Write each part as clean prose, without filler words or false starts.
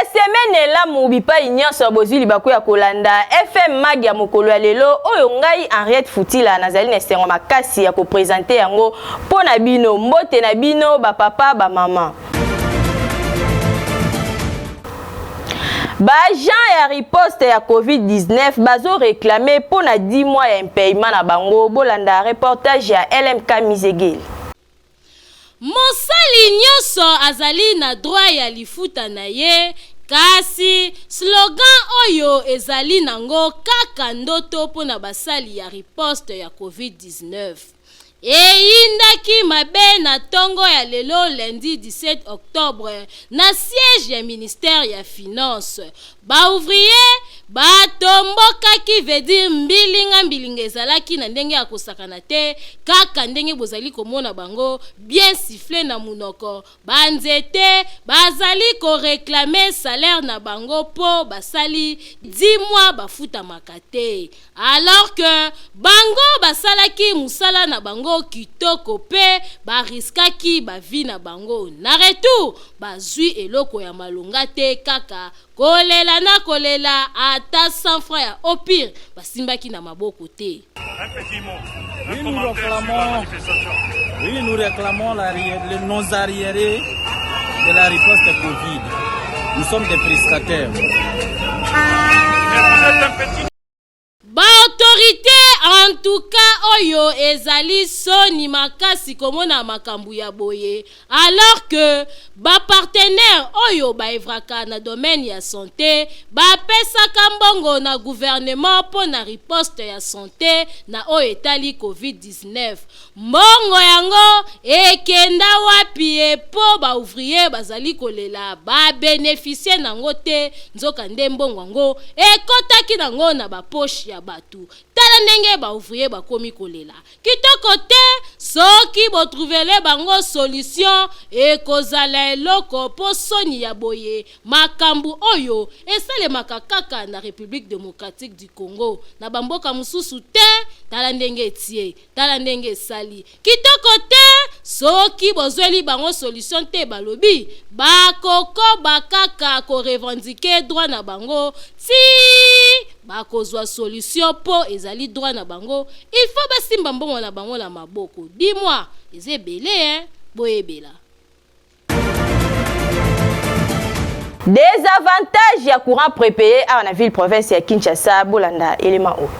ya semaine elamu bipai nyonso bozwi libaku ya kolanda FM Mag ya mokolo ya lelo oyo ngai Henriette Futila nazali na esengo makasi ya kopresente yango mpo na bino. Mbote na bino ba papa ba mama. Ba agents ya riposte ya Covid-19 bazo réclamer mpo na 10 mois ya impayement na bango. Bolanda reportage ya LMK Mizegeli. Mosali nyoso azali na droit ya lifuta na ye, kasi slogan oyo ezali nango kaka ndoto mpo na basali ya riposte ya Covid-19. Eyindaki mabe na tongo ya lelo lundi 17 octobre na siège ya ministère ya Finances. Ba ouvriers batombokaki veut dire mbilinga mbilinga ezalaki na ndenge ya kosakana te, kaka ndenge bozali komona bango bien siffler na munoko ba nzete bazali ko reclamer salaire na bango po basali 10 mois bafutamaka te alors que bango basalaki musala na bango kitoko pe ba riskaki ba vie na bango na retour bazui eloko ya malonga te kaka kolela na kolela ata 100 francs ya au pire basimbaki na maboko te. Un petit mot, un oui, nous réclamons, oui, nous réclamons la, les non-arriérés de la riposte Covid. Nous sommes des prestataires. Mais vous êtes un petit Ba autorite en tout cas oyo ezali soni makasi komona makambu ya boye alors que ba partenaires oyo ba evraka na domaine ya sante ba pesaka mbongo na gouvernement mpo na riposte ya sante na oyo etali covid 19 mbongo yango ekenda wapi e mpo ba ouvriers bazali kolela ba beneficier nango te nzoka nde mbongo yango ekotaki nango na ba poche ya batu tala ndenge ba ouvriers bakomi kolela kitoko te soki botrouvele bango solution ekozala eloko mpo soni ya boye makambu oyo esalemaka kaka na Republique democratique du Congo na ba mboka mosusu te tala ndenge etie Tala ndenge esali kitoko te soki bozweli bango solution te balobi bakokoba kaka ko revendiquer droit na bango tii bakozwa solution po ezali droit na bango il faut basimba mbongo na bango na maboko dis moi eza ebele hein boyebela. Desavantage ya courant prepaye awa na ville province ya Kinshasa bolanda elema oyo.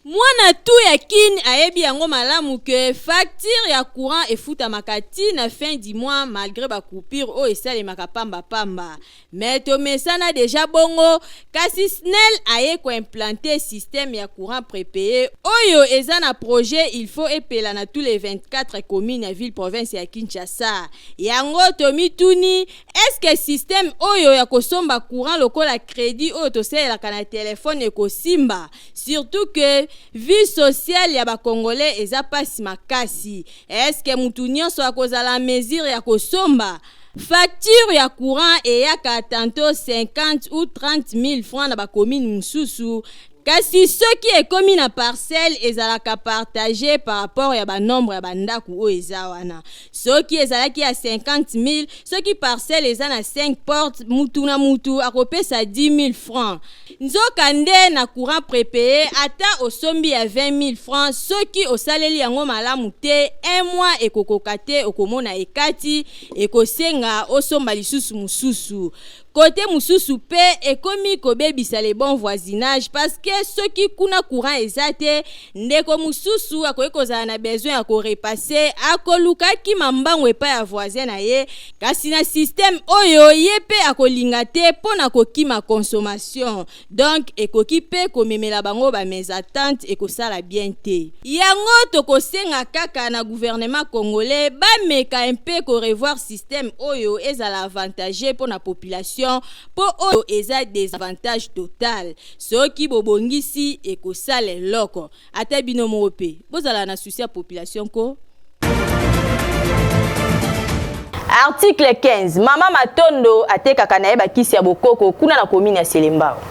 Mwana tout ya kin ayebi yango malamu que facture ya courant efutamaka ti na fin du mois malgre ba coupures oyo esalemaka pamba pamba. Mais tomesana dejà bongo, kasi Snel aye ko implanter système ya courant prepaye oyo eza na projet il faut epela na tous les 24 communes ya ville province ya Kinshasa. Yango tomituni Est-ce que système oyo ya kosomba courant lokola credit oyo tosalelaka na telephone ekosimba? Surtout que vie sociale ya ba congolais eza pasi makasi. Est-ce que mutu nionso akozala en mesure ya kosomba? Facture ya courant eyaka tantot 50 ou 30.000 francs na ba communes mususu, Kasi soki ekomi na parcelle ezalaka partage par rapport ya ba nombre ya ba ndaku oyo eza wana. Soki ezalaki ya 50.000, soki parcelle eza na 5 portes, mutu na mutu akopesa 10.000 francs. Nzoka nde na courant prepaye ata osombi ya 20.000 francs soki osaleli yango malamu te un mois ekokoka te okomona ekati, ekosenga osomba lisusu mususu. Cote mususu pe ekomi kobebisa le bon voisinage parce que soki kuna courant eza te ndeko mususu akoki kozala na besoin ya ko repasser akoluka akima mbangu epai ya voisin na ye kasi na système oyo ye pe akolinga te po na kokima consommation Donc ekoki pe komemela bango ba mesatente ekosala bien te. Yango tokosenga kaka na gouvernement congolais bameka un peu ko revoir système oyo ezala avantageux pona population po oyo eza desavantage total. Soki bobongisi ekosala eloko. Ata bino moko pe bozala na souci ya population ko. Article 15. Mama Matondo atekaka na ye bakisi ya bokoko kuna na commune ya Selembao.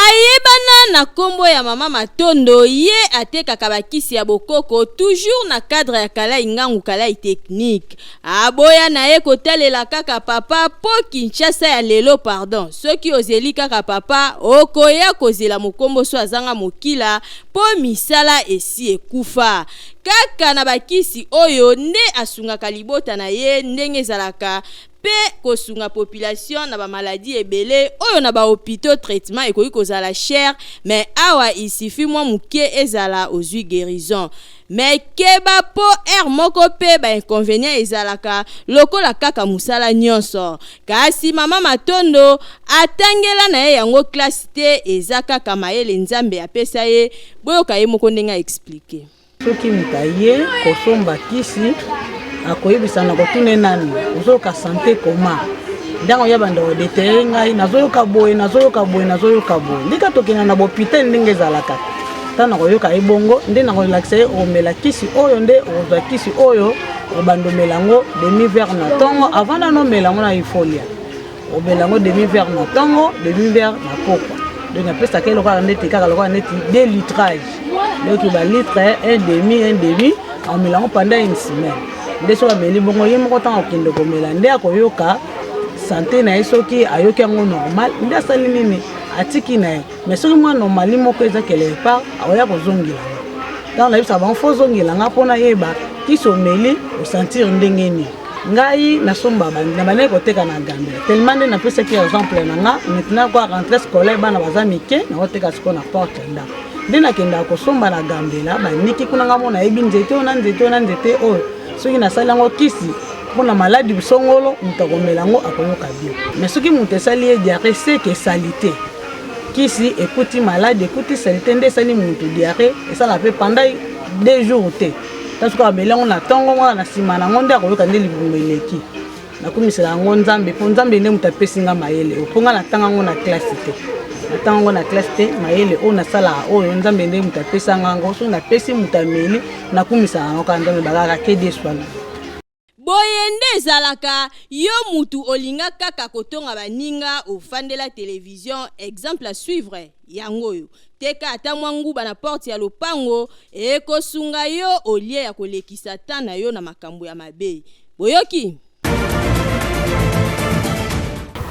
Ayebana na kombo ya mama Matondo, ye atekaka bakisi ya bokoko toujours na cadre ya Kalayi Ngangu Kalayi Technique. Aboya na ye kotalela kaka papa po Kinshasa ya lelo pardon soki ozeli kaka papa okoya kozela mokomboso azanga mokila po misala esi ekufa. Kaka na bakisi oyo nde asungaka libota na ye ndenge ezalaka pe kosunga population na ba maladies ebele oyo na ba hopitaux traitement ekoki kozala cher mais awa il suffit mwa muke ezala ozui guerison mais keba po heure moko pe ba inconvenients ezalaka lokola kaka musala nionso kasi mama Matondo atangela na ye yango classe te eza kaka mayele Nzambe apesa ye boyoka ye moko ndenge a expliquer. Soki moto aye kosomba kisi akoyebisa na kotuna ye nanu ozoyoka sante koma ntango ya banda kodetaye ngai nazoyoka boye nazoyoka boye nazoyoka boye ndika tokenda na bopital ndenge ezalaka ntango nakoyoka ye bongo nde nakolakisa ye okomela kisi oyo nde okozwa kisi oyo obanda omela yango demi verre na ntongo avant nano omela yango na ifolia Omela yango demi verre na ntongo, demi verre na pokwa. Donc napesaka ye lokola neti kaka lokola neti deux litrage. Donc ba litre un demi un demi amela yango pendant une semaine. Nde soki ameli bongo ye moko ntango akende komela nde akoyoka sante na ye soki ayoki yango normal nde asali nini atiki na ye mais soki mwa normali moko eza quelque part akoya kozongela nga ntango nayebisaka bango fo ozongela nga mpo nayeba kisi omeli osentir ndenge nini Ngai nasomba na bandaki koteka na Gambela tellement nde napesaki exemple na nga maintenant kwa rentrée scolaire bana baza mike nakoteka sikoyo na porte ya ndako nde nakendaka kosomba na Gambela baniki kuna nga mona nayebi nzete oyo na nzete oyo na nzete oyo soki nasali yango kisi mpo na maladi songolo moto akomela yango akoyoka bien mais soki moto esali ye diarrhée seke esali te kisi ekuti maladi ekuti salite nde esali moto diarrhée esala mpe pendant deux jours te Ta soki ameli yango na ntongo wana na nsima na yango nde akoyoka nde libumu eleki. Nakumisela yango Nzambe mpo Nzambe nde moto apesi nga mayele oyo mpo nga natanga yango na klase te. Natanga yango na klase te, mayele oyo nasalaka oyo Nzambe nde moto apesa nga yango. Soki napesi moto ameli, nakumisaka yango kaka Nzambe bakaka que Dieu soit loué. Boye nde ezalaka, yo mutu olinga kaka kotonga baninga ofandela television, exemple à suivre yango oyo. Teka ata mwa nguba na porte ya lopango, ekosunga yo au lieu ya kolekisa temps na yo na makambo ya mabe. Boyoki?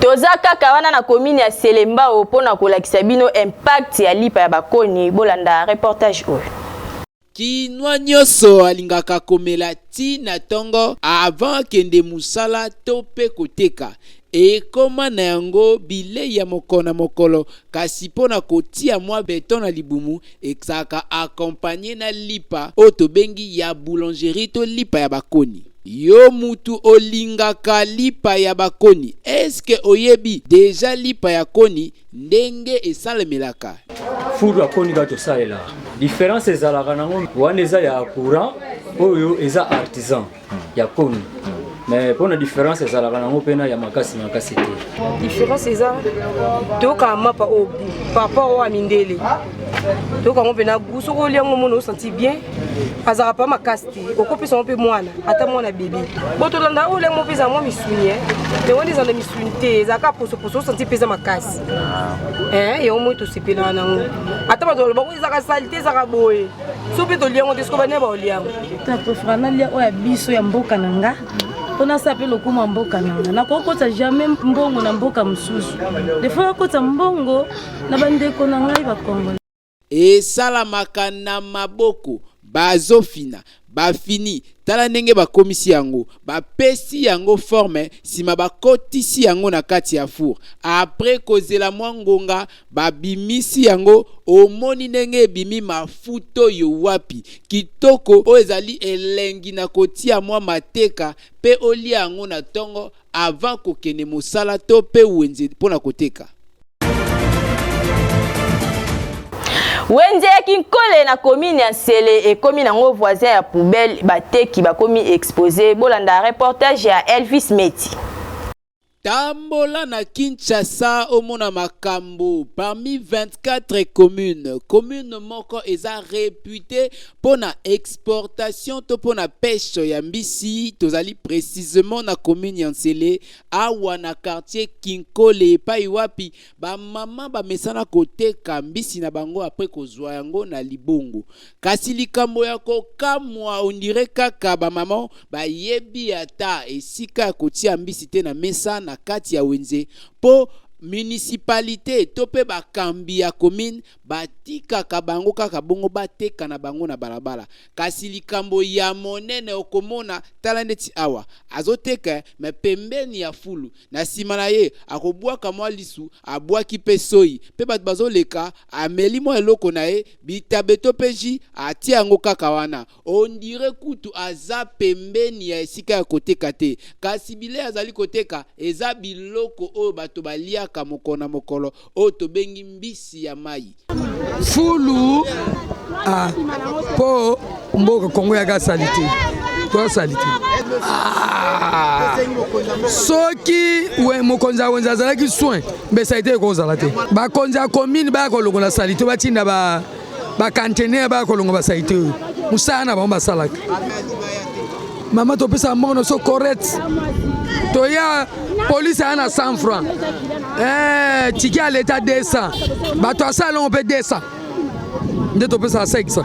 Toza kaka wana na commune ya Selembao mpo na kolakisa bino impact ya lipa ya bakoni. Bolanda reportage oyo. Kinois nioso alingaka komela ti na tongo avant akende musala to pe koteka. Ekoma na yango bilei ya mokolo na mokolo kasi po na kotia mwa beton na libumu ezalaka accompagner na lipa oyo tobengi ya boulangerie to lipa ya bakoni. Yo mutu olingaka lipa ya bakoni est ce que oyebi dejà lipa ya koni ndenge esalemelaka. Four ya koni kaka tosalelaka différence ezalaka nango wana eza ya courant oyo eza artisan ya koni mais mpona différence ezalaka nango mpena ya makasi makasi te différence eza toyokaka mapa oyo gout par rapport oyo ya mindele toyoka yango mpena gout soki olia yango omona osanti bien azalaka pa makasi te okopesa yango mpe mwana ata mwana bebe bo tolanda oyo lenge moko ezala mwa misuni eh. yango nde ezala na misuni te ezalaka posoposo osanti mpe eza makasi eh, yango moi tosepelaka nango ata bato baloba oyo ezalaka salite ezalaka boye so mpe tolia yango te siko bane baolia yango na prefera nalia oyo ya biso ya mboka na nga mpo nasala mpe lokumu ya mboka na nga nakokotisa jamais mbongo na mboka mosusu defo nakotisa mbongo na bandeko na ngai bakongole Esalamaka na maboko. Bazofina, bafini, tala ndenge bakomisi yango, bapesi yango forme, sima bakotisi yango na kati ya four. Après kozela mwa ngonga, babimisi yango, omoni ndenge ebimi mafuta oyo wapi! Kitoko, oyo ezali elengi na kotia mwa mateka pe olia yango na tongo avant kokende mosala to pe wenze pona koteka. Wenze ya Kinkole na commune ya Nsele ekomi nango voisin ya poubelle, bateki bakomi expose. Bolanda reportage ya Elvis Meti. Tambola na Kinshasa omona makambo parmi 24 communes, commune moko eza reputee mpo na exportation to mpo na peche ya mbisi. Tozali precisement na commune ya Nsele, awa na quartier Kinkole, epai wapi ba mama bamesana koteka mbisi na bango apres kozwa yango na libongo. Kasi likambo ya kokamwa, on dirait kaka ba maman bayebi ata esika ya kotia mbisi te na mesa na kati ya wenze mpo municipalite to mpe bakambi ya commune batikaka bango kaka bongo bateka na bango na balabala. Kasi likambo ya monene okomona, tala ndeti awa azoteka mais pembeni ya fulu Na sima na ye, akobwaka mwa lisu, abwaki mpe soyi, mpe bato bazoleka, ameli mwa eloko na ye, bitabe to mpe jus, atie yango kaka wana. On dirait kutu aza pembeni ya esika ya koteka te. Kasi bilei azali koteka, eza biloko oyo bato baliaka mokolo na mokolo, oyo tobengi mbisi ya mayi. Fulu ah, po mboka Kongo yaka salite toza salite ah, soki we, mokonzi ya wenze azalaki soin mbe salite ekozala te. Bakonzi ya commune baya kolongola salite, batinda ba bakantenere baya kolongola basalite oyo mosala na bango basalaka. Mama topesaka mbongo na biso correct, toya polise aya na 100 franc eh, tike ya leta 200, bato asala longo mpe 200 nde topesaka 500.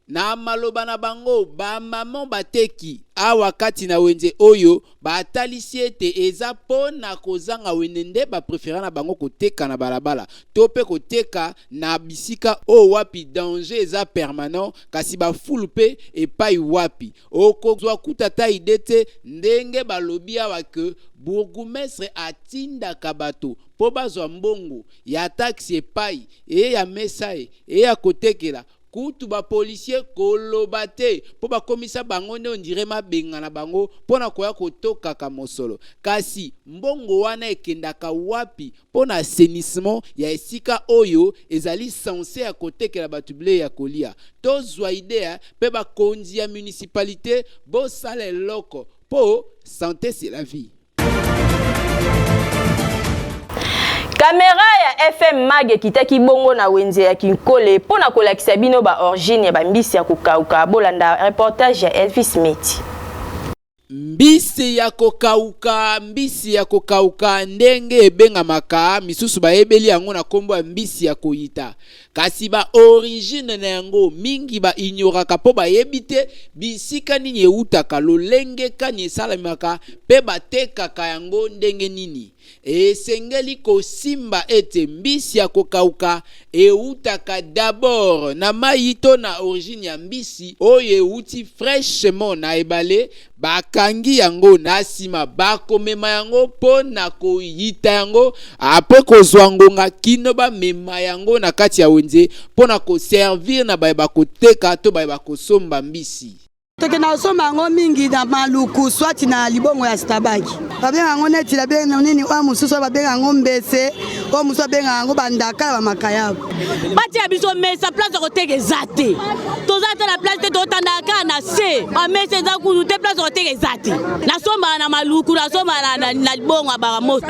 Na maloba na bango, ba maman bateki awa kati na wenze oyo batalisi ete eza po na kozanga wende nde ba prefera na bango koteka na balabala to pe koteka na bisika oyo wapi danger eza permanent, kasi ba fulu pe epayi wapi okozwa kutu ata idee te ndenge balobi awa que bourgoumestre atindaka bato po bazwa mbongo ya taxe epayi eye ya mesa eye ya kotekela. Kutu ba policiers koloba te mpo bakomisa bango nde on dirait mabenga na bango mpo na koya kotokaka mosolo. Kasi mbongo wana ekendaka wapi mpo na assainissement ya esika oyo ezali cense ya kotekela batu bilei ya kolia? Tozua idee mpe bakonzi ya municipalite bosala eloko mpo sante c'est la vie. Kamera ya FM Mag ekitaki bongo na wenze ya Kinkole mpo na kolakisa bino ba origine ya bambisi ya kokauka. Bolanda reportage ya Elvis Meti. Mbisi ya kokauka, mbisi ya kokauka ndenge ebengamaka, misusu bayebeli yango na nkombo ya mbisi ya koyita. Kasi ba origine na yango mingi ba ignoraka mpo bayebi te bisika nini ewutaka, lolenge kani esalemaka mpe batekaka yango ndenge nini. Esengeli kosimba ete mbisi ya kokauka ewutaka d'abord na mayi to na origine ya mbisi oyo ewuti fraichement na ebale, Bakangi yango na sima bakomema yango mpo na koyita yango apres kozwa ngonga kino bamema yango na kati ya wenze mpo na koservir na baye bakoteka to baye bakosomba mbisi. Tokenda kosomba yango mingi na Maluku soit na libongo ya Stabaki. Babenga yango neti na nini oyo mosusu oyo babenga yango mbese, oyo mosusu babenga yango bandakala ba makayabu. Batia biso mesa place ya koteka eza te. Toza ata na place te, totandaka kaka na se. Ba mesa eza kutu te, place ya koteka eza te. Nasombaka na Maluku, nasombaka na libongo ya Baramoto.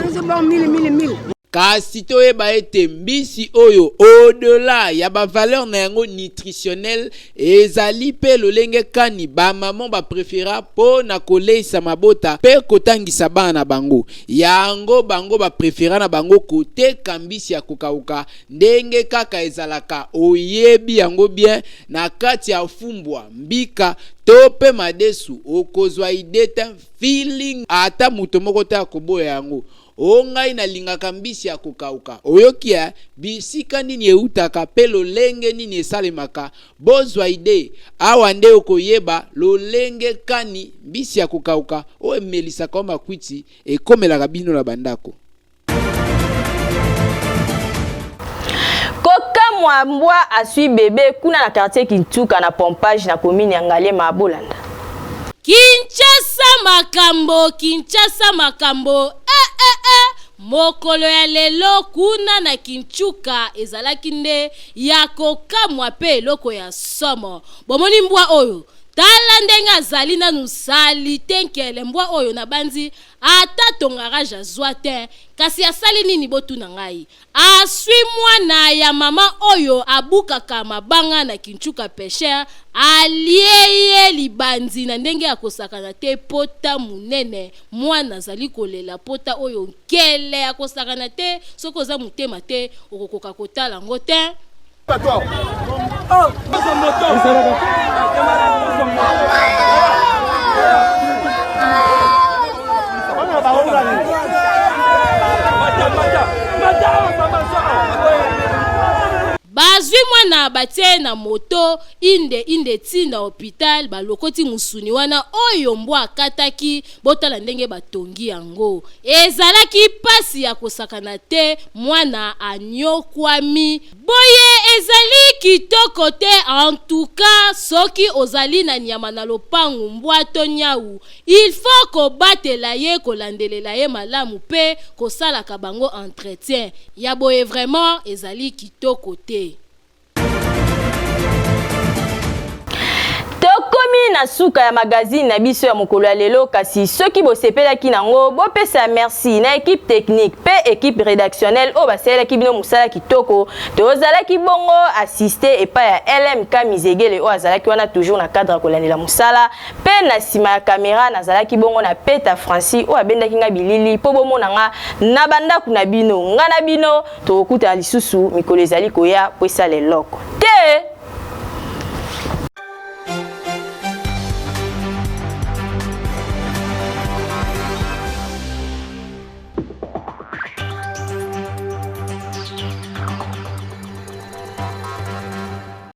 Kasi toyeba ete mbisi oyo au-delà ya ba valeurs na yango nutritionnelles ezali mpe lolenge kani ba mamans ba prefera mpo na koleisa mabota mpe kotangisa bana na bango. Yango bango ba prefera na bango koteka mbisi ya kokauka ndenge kaka ezalaka oyebi yango bien na kati ya fumbwa, mbika to mpe madesu okozwa idee tein feeling ata moto moko te akoboya yango. O ngai nalingaka mbisi ya kokauka. Oyoki eh? Bisika nini eutaka pe lolenge nini esalemaka? Bozwa idee. Awa nde okoyeba lolenge kani mbisi ya kokauka oyo emelisaka yo makwiti ekomelaka bino na bandako. Kokamwa mbwa aswi bebe kuna na quartier Kintuka na pompage na commune ya Ngaliema. Bolanda. Kinshasa makambo, Kinshasa makambo, eh eh eh Mokolo ya lelo kuna na Kintshuka ezalaki nde ya kokamwa mpe eloko ya somo. Bomoni mbwa oyo? Tala ndenge azali nanu salite nkele mbwa oyo nabanzi ata tongarage azwa te kasi asali nini botuna ngai aswi mwana ya mama oyo abukaka mabanga na kinchuka pecheur alie ye libanzi na ndenge ya kosakana te pota monene mwana azali kolela pota oyo nkele ya kosakana te soki oza motema te okokoka kotala yango te. Bazwi mwana batie na moto inde inde ti na hopital balokoti musuni wana oyo mbwa akataki botala ndenge batongi yango ezalaki pasi ya kosakana te mwana anyokwami boye ezali kitoko te en tout cas soki ozali na nyama na lopangu mbwa to nyau il faut kobatela ye kolandelela ye malamu pe kosalaka bango entretien ya boye vraiment ezali kitoko te. Tokomi na suka ya magazine na biso ya mokolo ya lelo, kasi soki bosepelaki nango, bopesa merci na equipe technique pe equipe redactionnelle oyo basalelaki bino mosala kitoko. Tozalaki bongo assiste epai ya LMK Mizegele oyo azalaki wana toujours na cadre ya kolandela mosala, pe na sima ya kamera nazalaki bongo na Peta Francis oyo abendaki nga bilili po bomona nga na bandako na bino. Nga na bino tokokutana lisusu mikolo ezali koya po esala eloko.